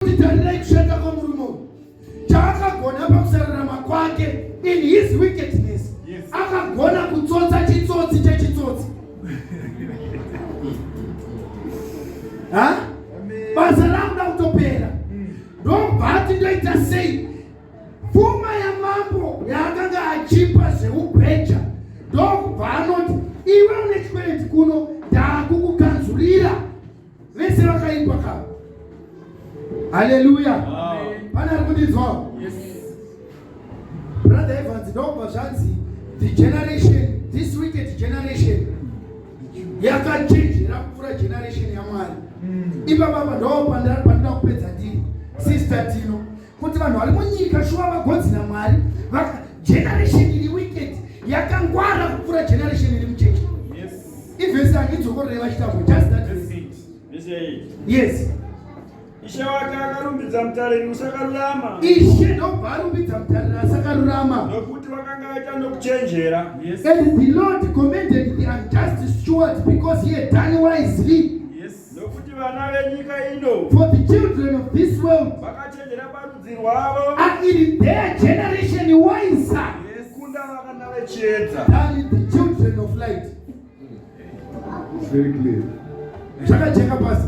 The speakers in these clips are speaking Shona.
Kuti tarirai kushata kwomurume uyu chaakagona pakusarurama kwake in his wickedness akagona kutsotsa chitsotsi chechitsotsi ha basa rakuda kutopera ndobva ati ndoita sei pfuma yamambo yaakanga achipa zveugweja ndokubva anoti iwe une chikwereti kuno ndakukukanzurira vese vakaipa ka haleluya pane ari kundinzwawo brother Evans ndobva zvanzi the generation this wicked generation yakachenjera kupfuura generation yamwari ipapapa ndo pandinoda kupedza ndiri sister Tino kuti vanhu vari munyika shuwa vagonzi namwari generation iri wicked yakangwara kupfuura generation iri muchechi ivhesi handidzokororei vachitambo just that Verse 8. Yes. Ishe wake akarumbidza mutariri usakarurama. Ishe ndobva arumbidza mutariri asakarurama. Nokuti wakanga aita nokuchenjera. Yes. And the Lord commended the unjust steward because he had done wisely. Yes. Nokuti vana venyika ino For the children of this world vakachenjera parudzi rwavo are in their generation wiser Yes. kukunda vana vechiedza. than the children of light. It's very clear. Zvakajeka pasi.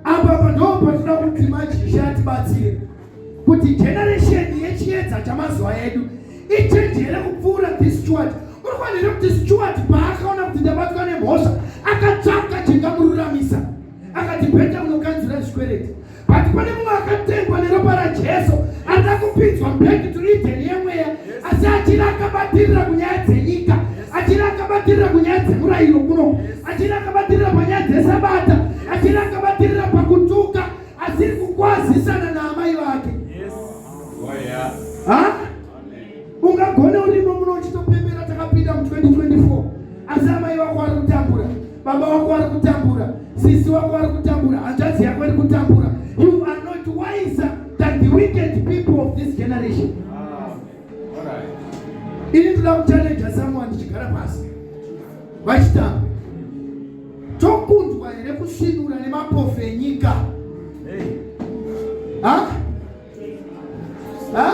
Apa pa ndo patinoda kuti majisha atibatsire kuti generation yechiedza chamazuva edu ichenjere kupfuura this steward. Uri kuona here kuti steward paakaona kuti ndabatwa nemhosva akatsvaka chingamururamisa akati better unokanzura zvikwereti but pane mumwe akatengwa neropa raJesu arida kupinzwa back to Eden yemweya asi achiri akabatirira kunyaya dzenyika achiri akabatirira kunyaya dzemurayiro kuno achiri akabatirira panyaya dzesabata achiri akabatirira pakutuka asiri kukwazisana naamai vake. Yes. Oh, yeah. Ha? Ungagone urimo muno uchitopembera takapinda mu2024 asi amai vako vari kutambura baba vako vari kutambura sisi wako vari kutambura hanzvadzi yako iri kutambura. You are not wiser than the wicked people of this generation. All right. Ini ndoda kuchallenja someone ndichigara pasi vachitamba tokundwa here kusvinura nemapofu enyika? Hey. Ha? Ha?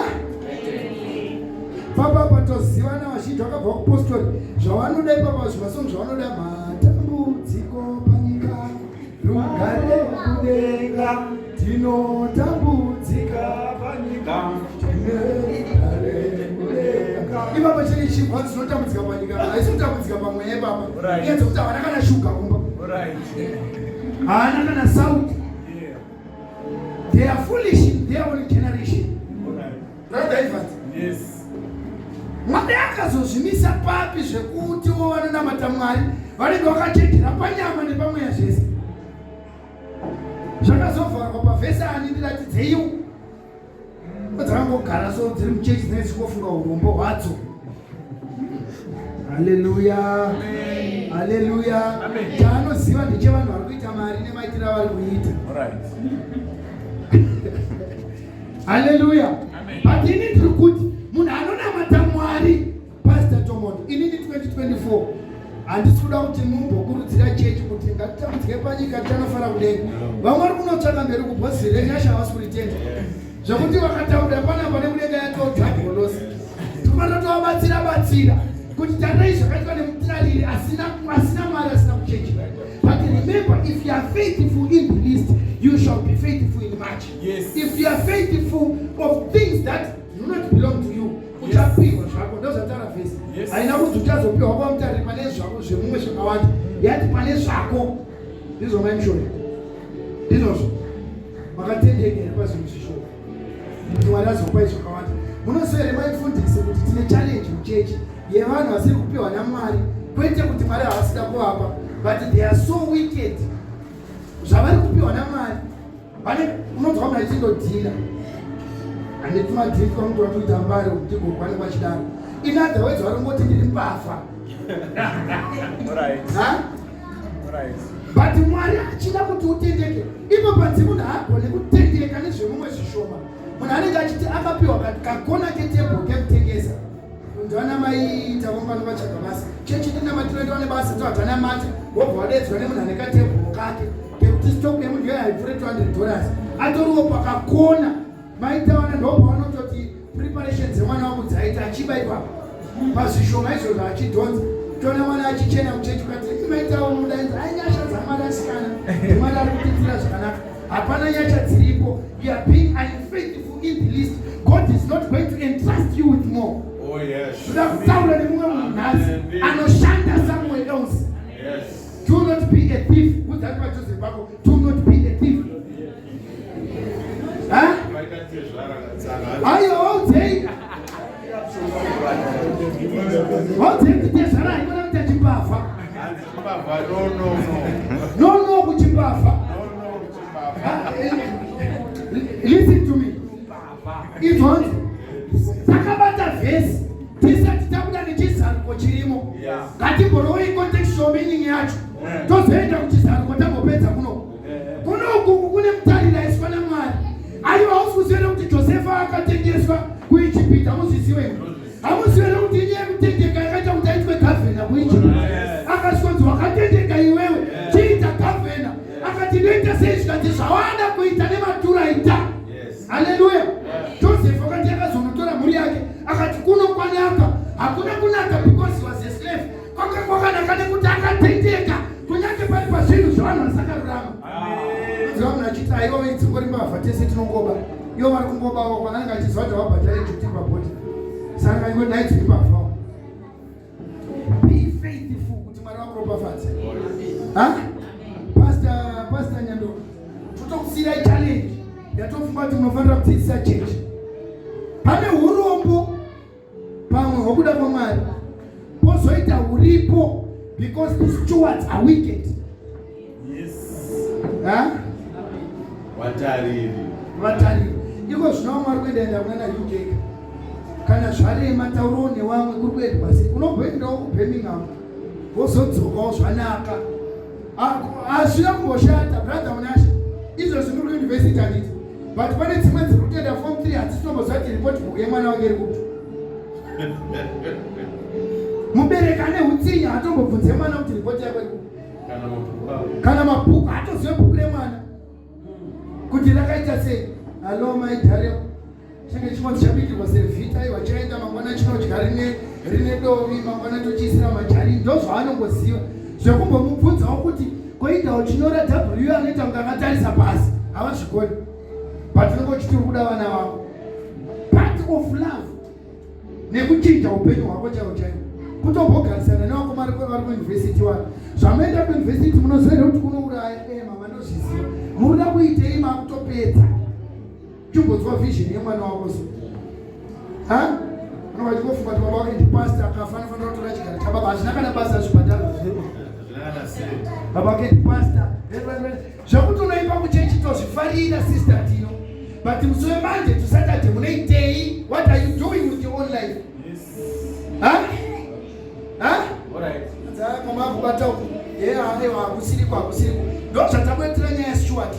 Papa patozivana vazhinji vakabva kupostori zvavanoda ipapa zvimasongo zvavanoda matambudziko panyika rugare kudenga tinotambudzika Panyika. tine kudenga ipapa chiri chibva dzinotambudzika panyika haisi kutambudzika pamweya ipapa Right. iye dzekuti havana kana shuga kumba All right. haana kana sauti. They are foolish in their own generation. All right. Brother Evans. Yes. Mwari akazozvimisa papi zvekuti wo vanonamata Mwari vanenge vakachenjera panyama nepamweya zvese zvakazovharwa pavhesi ani ndiratidzeiwo dzakangogara so dziri muchechi dzinenge dzichingofunga urombo hwadzo. Haleluya, haleluya. Amen. Chaanoziva ndechevanhu vari kuita mari nemaitiro avari kuita. All right. Haleluya. Amen. But ini ndiri kuti munhu anonamata Mwari, Pastor Tomondo, inini 2024 handisi kuda kuti mumbokurudzira chechi kuti ngatitambudzike panyika tichanofara kudenga. Vamwe vari kunotsvaka mberi kubhozi renyasha havasi kuritenda zvekuti vakataura panapa nekudenga yatodhabholosi tinofanira tovabatsira batsira kuti tarirai zvakaitwa nemutariri asina asina Mwari asina kuchenjera. But remember, if you are faithful in the least, you shall be faithful in much. If you are faithful of things that do not belong to you, uchapiwa zvako. Ndozvataura vhesi. Haina kunzi uchazopiwa kwamutariri pane zvako zvemumwe zvakawanda, yati pane zvako. Ndizvo maimushori, ndizvozvo makatendeka here pazvinhu zvishoma kuti Mwari azopai zvakawanda? Munoziva here maifundisi kuti tine challenge muchechi yevanhu vasiri kupiwa naMwari? Kwete kuti Mwari havasida kuvapa, but they are so wicked zvavari kupiwa naMwari. Vane unonzwa munhu achindodhila handiti madhiri kwamutora kuita mbare kuti kwachidaro. In other words, varongoti ndiri mbavha. All right. Ha? All right. But Mwari achida kuti utendeke ipo panzi munhu haagone kutendeka nezvemumwe zvishoma. Munhu anenge achiti akapiwa kakona ketebho kekutengesa ndivana mai tavongano vatsvaga basa chechi ndinamatiro ndiwane basa tohatanamata wobva wadedzwa nemunhu ane katebhuro kake kekuti stock yemunhu iyoyo haipfuure $200. Atoriwo pakakona. Maitawana ndopavanototi preparation dzemwana wangu dzaita achiba ipapo. Pazvishoma izvozvo achidhonza. Toona mwana achichena muchechi ukati imaitawo mudainza ai nyasha dzamwari asikana. Mwana ari kutiitira zvakanaka. Hapana nyasha dziripo. You are being unfaithful in the least. God is not going to entrust you with more. Oh yes. Ndoda kutaura nemumwe munhu nhasi anoshanda somewhere else. Yes. Do not be a thief. Udzani padhuze pako. Do not be a thief. Ha? Vaita tezvara katsanga. Aiwa waudzei. Waudzei kuti tezvara haikona kuita chimbavha. Hanzi chimbavha no no no. No no kuchimbavha. No no chimbavha. Ha, Listen to me. Izvonzi takabata vhesi tisati tabuda nechizaruko chirimo. Yes. Ngatimborowei contextual meaning yacho. Tozoenda kuchizaruko tambopedza kuno. Kunoku kune mutariri aiswa naMwari. Aiwa hausi kuziva here kuti Josefa akatengeswa kuIjipita, hamuziziwe here? Hamuzivi here kuti inyaya yekutendeka yakaita kuti aitwe gavhena kuIjipita? Akasonzi wakatendeka iwewe, chiita gavhena. Akati ndoita sei zvikanzi zvawada kuita nematura ita. Yes. Haleluya. Joseph akati akazonotora mhuri yake akati kuno kwanaka hakuna kunaka because he was a slave kwanga kwakanaka nekuti akatendeka kunyange pari pazvinhu zvavanhu vasakarurama. Unonzwa munhu achiti aiwa idzingori mbavha tese tinongoba ivo vari kungobawo kwanange achiziva kuti wabhadhara Egypt pabhodhi saka iwe dai dziri mbavha. Be faithful kuti Mwari vakuropafadze. Ha? Pastor Pastor Nyando totokusiirai challenge yatofunga kuti munofanira kudzidzisa chechi. Pane urombo pamwe hwokuda kwaMwari pozoita huripo because the stewards are wicked. Yes. Ha? Vatariri. Vatariri. Iko zvino vamwe vari kuendaenda kunana UK. Kana zvarema taurawo nevamwe kuri kuendwa sei. Unomboendawo kuBirmingham wozodzokawo zvanaka. Hazvina kumboshata brother Munashe. Izvozvi muri kuuniversity handiti. But pane dzimwe dziri kutoenda form 3 hadzisitomboziva kuti report book yemwana wake iri kupi. Mubereki ane utsinye hatombobvunze mwana kuti report yako iri kupi. Kana mabhuku. Kana mabhuku hatozive bhuku remwana kuti rakaita sei. Hello my darling. Chinge chimwe chabikirwa sevhita aiwa chaenda mangwana chinodya rine rine dovi mangwana tochiisira majari ndozvaanongoziva zvekumbomubvunzawo kuti koita uchinyora W anoita kunge akatarisa pasi havazvigoni but unenge uchiti uri kuda vana vako part of love nekuchinja upenyu hwako chaiwo chaiwo kutombogarisana nevakoma vari kuuniversity wani zvamoenda kuuniversity munoziva here kuti kunouraya ema vanozviziva munoda kuitei makutopedza chimbodzwa vision yemwana wako so ha anova chingofunga kuti baba wake ndipastor akafa anofanira kutora chigaro chababa hazvina kana basa zvibhadharo baba wake ndipastor zvekuti unoimba kuchechi tozvifarira sister Tino but musi wemanje to Saturday munoitei what are you doing with your own life ha ha koma akubata uku yeaiwa hakusiriko hakusiriko ndo zvatakuitira nyaya yaStuart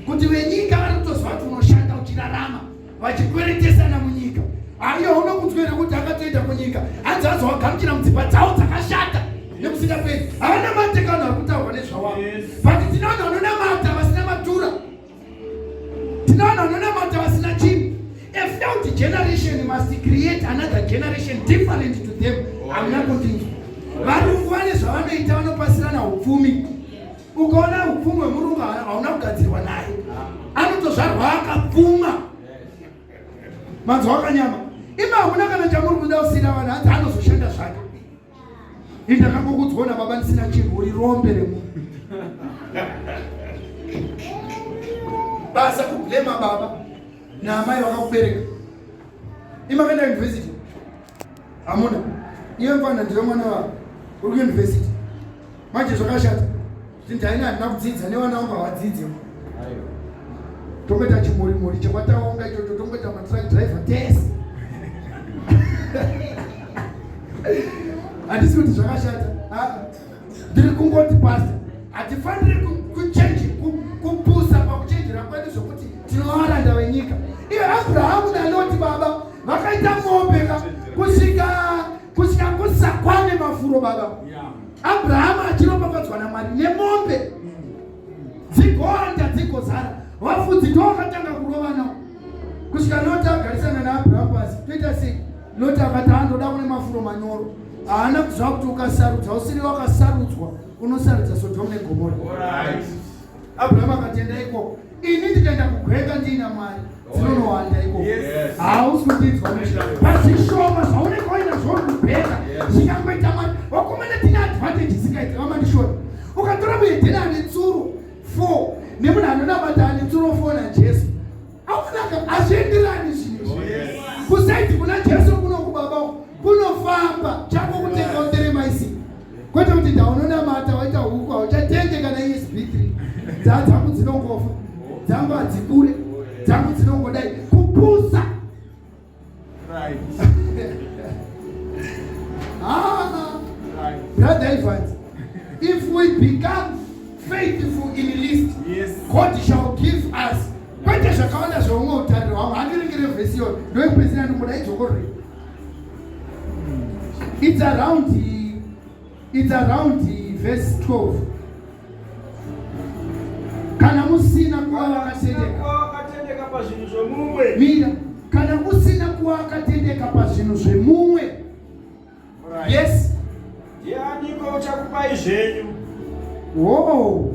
kuti venyika vari kutoziva kuti unoshanda uchirarama vachikweretesana munyika aiwa unokudzwa here kuti akatoenda kunyika hanzi azowagamuchira mudzimba dzavo dzakashata nekusingaperi havana mateka vanhu vari kutaurwa nezvawavo but tine vanhu vanonamata vasina matura tine vanhu vanonamata vasina chinhu. A failed generation must create another generation different to them. Hamuna kundinzwa. Varungu vane zvavanoita vanopasirana upfumi. Ukaona upfumi hwemurungu hauna kugadzirwa naye, anotozvarwa akapfuma. Manzwa wakanyama ima hamuna kana chamuri kuda kusiyira vanhu hanzi anozoshanda zvake. Ini ndakangokudzwa nababa ndisina chinhu uri rombe remunhu. Basa kublema baba naamai vakakubereka. Imakaenda university hamuna iwe mfana ndiwe mwana wako uri kuuniversity manje zvakashata kuti ndaina handina kudzidza nevana vangu havadzidze tongoita chimurimuri chekwataonga ichocho tongoita matruck driver tese handisi kuti zvakashata ndiri kungoti pastor hatifaniri kuchenji kupusa pakuchenjera kwedu zvokuti tinovaranda venyika. Iye Abrahamu naLoti baba vakaita mombe ka kusvika kusvika kusakwane mafuro baba. Abrahamu achiropafadzwa naMwari nemombe dzigowanda dzigozara. Vafudzi ndovakatanga kurovana kusvika Loti agarisana naAbrahamu pasi. Toita sei? Loti akati andoda kune mafuro manyoro. Haana kuziva kuti ukasarudza usiri wakasarudzwa unosarudza Sodhomu neGomora. Abrahamu akatenda ikoko. Ini ndikaenda kugwenga ndiina Mwari dzinonowanda ikoko. Hausi kundinzwa pazvishoma zvaunenge wainazvo uri kugwenga zvikangoita mari. Vakomana tine advantage isingaiti vamandishona. Ukatora muhedheni ane tsuro 4 nemunhu anonamata ane tsuro 4 naJesu aunaka hazvienderani zvinhu izvi. Kusaidi kuna Jesu kuno kubaba kunofamba chako kutenga utere maisi kwete kuti ndaunonamata waita huku hauchatenge kana esb 3 dzangu dzinongofa dzangu hadzikure dzangu dzinongodai kupusa. Right. Ah, Right. Brother Evans, if we become faithful in least, Yes. God shall give us. Kwete zvakawanda zvaumwe utariro hwangu handiringire vhesi iyoyo ndoipedzisira ndikuda idzokorore. It's around verse 12. Kana musina kuva vakatendeka. Wakatendeka pazvinhu zvemumwe. Mira, kana usina kuva wakatendeka pazvinhu zvemumwe. Right. Yes. Ndianiko uchakupai zvenyu? Whoa.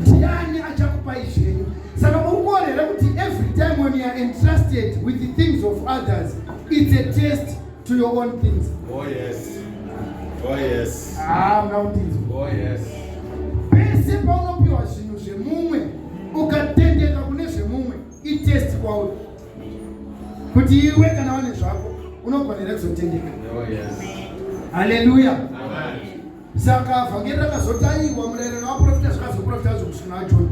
Ndiani achakupai zvenyu? Saka muri kuona here kuti every time when you are entrusted with the things of others, it's a test to your own things. Oh yes. Oh yes. Ah, muna kundinzwa. Oh yes. Pese paunopiwa zvinhu zvemumwe, ukatendeka kune zvemumwe, itest kwauri. Kuti iwe kana wane zvako, unogona here kuzotendeka. Oh yes. Hallelujah. Amen. Saka vhangeri rakazotarirwa murayiro navaprofita zvakazoprofita zvokusvika naJoni.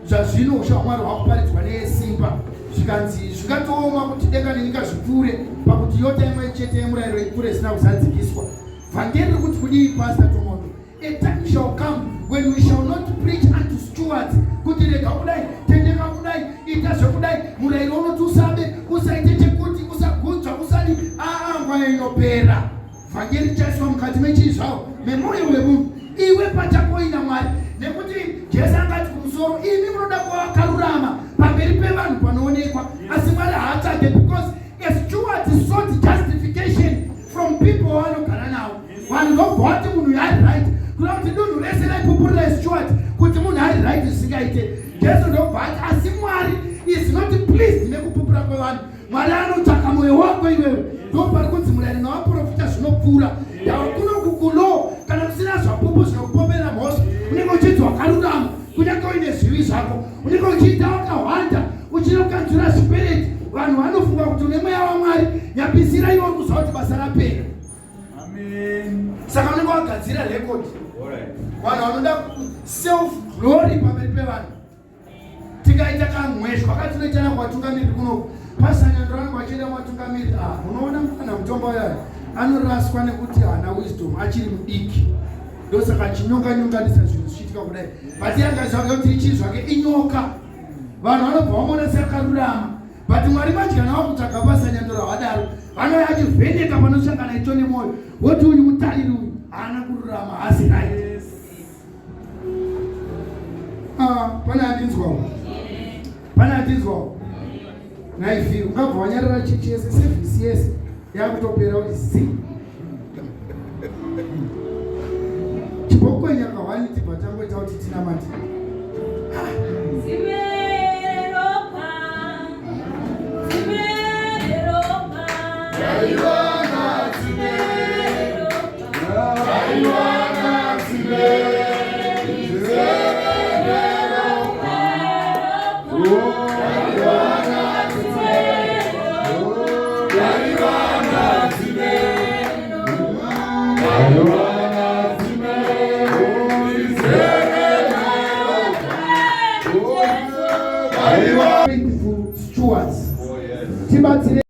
Zvazvino ushe hwaMwari hwakuparidzwa nesimba, zvikanzi zvikatooma kuti denga nenyika zvipfuure pakuti yota imwe chete yemurayiro ipfuure isina kuzadzikiswa. Vhangeri riri kuti kudii, Pastor Tomondo? A time shall come when we shall not preach unto stewards kuti rega kudai, tendeka kudai, ita zvekudai, murayiro unoti usabe, usaite chekuti, usagunzva, usadi. Aa, nguva inopera. Vhangeri richaiswa mukati mechii zvawo memwoyo wemunhu, iwe pachako ina Mwari. Nekuti Jesu angati kumusoro, imi munoda kuva vakarurama pamberi pevanhu panoonekwa, asi Mwari haatsvage, because a steward sought justification from people vaanogara navo. Vanhu ndobva vati munhu ari right, kuda kuti dunhu rese raipupurira steward kuti munhu ari right zvisingaite. Jesu ndobva ati asi Mwari is not pleased nekupupura kwevanhu. Mwari anotsvaka mwoyo wako iwewe. Ndopari kunzi murayiro navaprofita zvinopfuura. Ndava kuno kukulo kana kusina zvapupu zvinokupomera mhosva, unenge uchinzi wakarurama kunyange uine zvivi zvako, unenge uchiita wakahwanda, uchida kukanzura zvikwereti, vanhu vanofunga kuti une mweya waMwari. Nyapisira iwe uri kuziva kuti basa rapera. Amen. Saka unenge wagadzira record. All right. Vanhu vanoda self glory pamberi pevanhu. Tikaita kamwezhwa katinoitana kuvatungamiriri kunoku, pasanyandoro vanenge vachienda kuvatungamiriri. Ah, unoona mufana mutombo uyayo anoraswa nekuti haana wisdom, achiri mudiki, ndosaka achinyonga-nyonganisa zvinhu zvichiitika kudai. But yanga zvake kuti ichii zvake inyoka, vanhu vanobva vamuona seakarurama. But Mwari madyana vakutsvaga pasanyandoro havadaro, vanouya achivheneka panosangana itsvo nemwoyo, woti uyu mutariri uyu haana kururama, haasi right. Ah, pane andinzwawo, pane andinzwawo naifi ungabva wanyarara chechi yese, sevhisi yese yakutopera kuti zi chibokwenya kahwani tibva tangoita kuti tinamate. Faithful stewards. Oh yes. Tibatsire.